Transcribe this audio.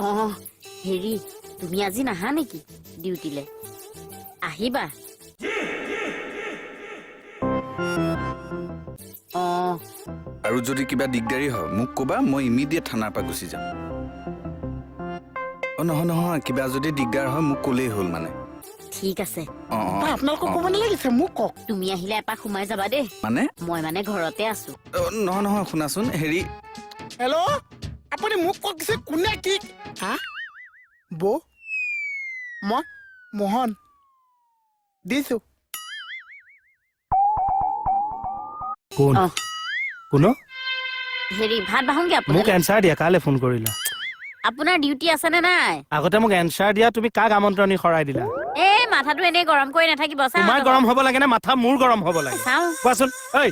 অঁ, হেৰি, তুমি আজি নাহা নেকি ডিউটিলে? আহিবা। অঁ। আৰু যদি কিবা দিগদাৰী হয়, মোক ক'বা, মই ইমিডিয়েট থানাৰ পৰা গুচি যাম। অঁ, নহয় নহয়, কিবা যদি দিগদাৰ হয় মোক ক'লেই হ'ল মানে। ঠিক আছে। অঁ অঁ। আপোনালোকক ক'ব নালাগিছে, মোক কওক। তুমি আহিলে এপাক সোমাই যাবা দেই। মানে? মই মানে ঘৰতে আছো। নহয় নহয়, শুনাচোন, হেৰি। হেল্ল', আপুনি মোক কওক যে কোনে কি। হা বৌ, মই মোহন দিছো। কোন? অহ। কোন? হেৰি, ভাত বাঢ়োংগে মোক আপোনালৈ। এনচাৰ দিয়া, কালে ফোন কৰিলা? আপোনাৰ ডিউটি আছে নে নাই? আগতে মোক এনচাৰ দিয়া, তুমি কাক আমন্ত্ৰণী শৰাই দিলা? এই মাথাটো এনেই গৰম কৰি নাথাকিব। চাওঁ। তোমাৰ গৰম হ'ব লাগে নে মাথা মোৰ গৰম হ'ব লাগে? চাওঁ। কোৱাচোন। ঐ,